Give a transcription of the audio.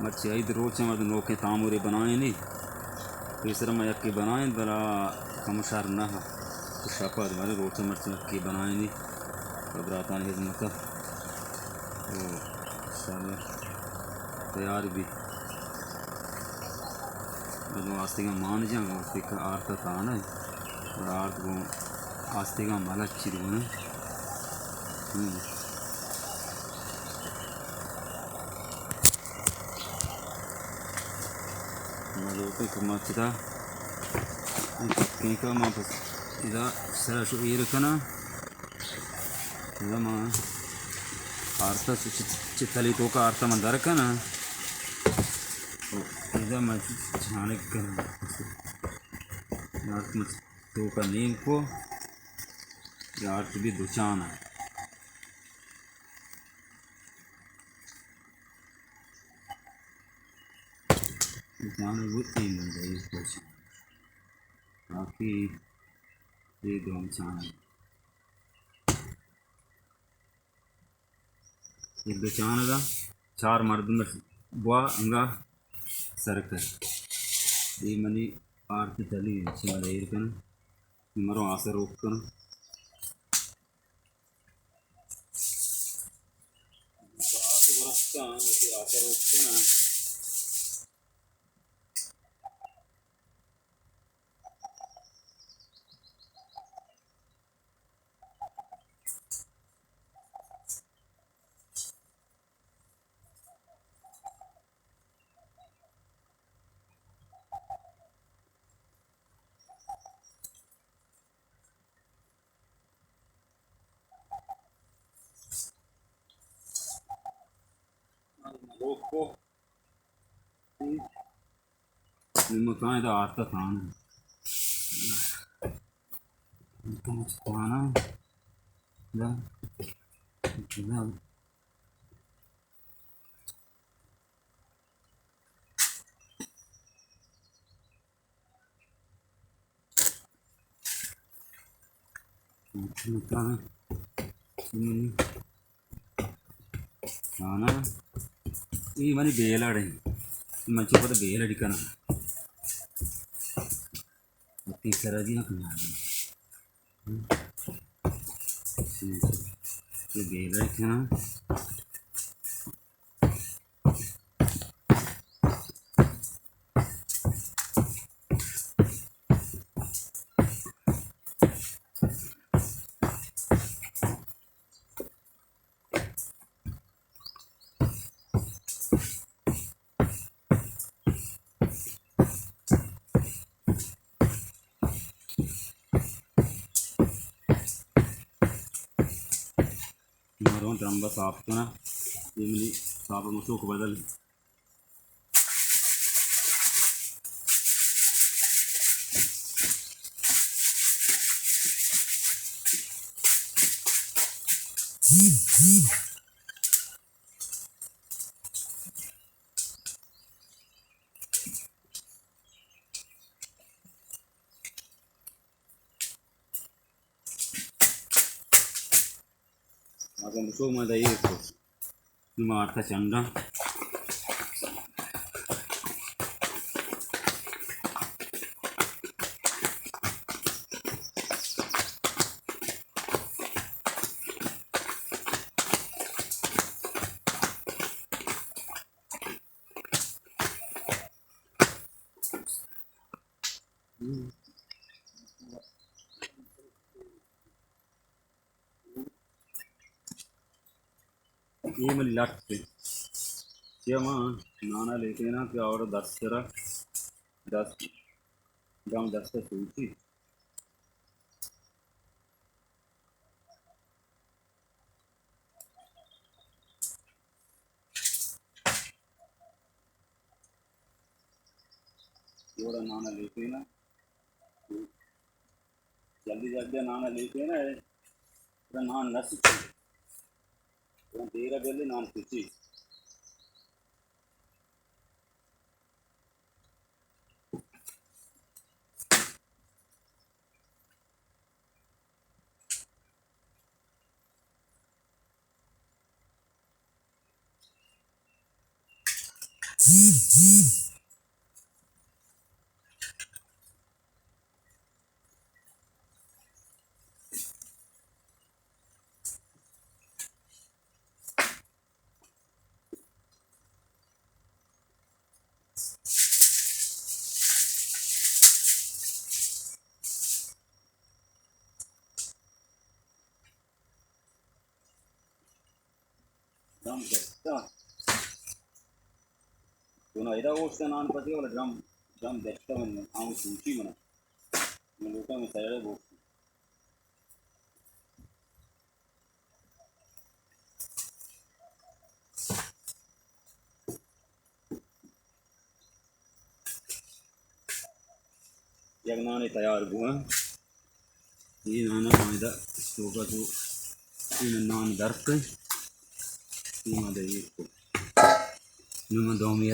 مرچی عید روچ ءَ مردم نوکیں تامورے بنائینی۔ پیسر ما یکے بنائین، بلا کم شر نہ۔ تو شپ ءَ مارے روچ ءَ مرچی یکے بنائینی۔ تو براتانی خدمت ءَ۔ او، انشاءاللہ تیار بی۔ مردم آستگاں مان جان، وقتی کہ آرت ءَ تان ءَ، گڑا آرت گوں آستگاں ملچی دون ءَ۔ ہم۔ ما لوٹیں کہ ما چدا اے پکیں کہ ما پس ادا سرا شو ایر کناں۔ ادا ما آرتا چ-، چ-، چ-، تلی توکا آرتا من در کناں۔ او ادا ما چانک کناں۔ آرت من توکا نیم کو، یا آرت بی دو چانا۔ دکان ءَ وتی من دئے پوچاں۔ باقی اے دوم چان۔ اے دو چان ادا چار مردم بوا انگا سر کر۔ اے منی آرتی تلی انت، شما دیر کن۔ مرو آسر روک کن۔ نمکاں ادا آرتا تھانا۔ نمکاں چہ تھانا۔ دا۔ دا۔ نمکاں۔ نانا، اے منی بیلڑ ایں۔ من چو پتہ بیلڑ کناں۔ وتی سرا جی نہ کناں۔ اے بیلڑ کناں۔ مارو درمبا صاف کنا، اے منی صاف مچوک بدل۔ اگاں بچو ما دئی کو، نوں ما آرتا چنڈاں۔ اے منی لٹ انت۔ چیا ما نانا لیٹیناں کہ آوڑا دست سرا، دست، دم دست سوچی۔ جوڑا نانا لیٹینا، جلدی جلدی نانا لیٹینا ہے، نان نہ سچی، دیرا جلدی نان سچی۔ ڈرم دستا. تو نا ادا اوشتا نان پتی والا ڈرم، ڈرم دستا من آؤں سوچی منا. من لوٹا من سیڑے بوشتی. یک نانے تیار بوان. اے نانا ما ادا توکا تو اے نان درک ایں. اے ما دے ایر کو. نوں ما دومی ءَ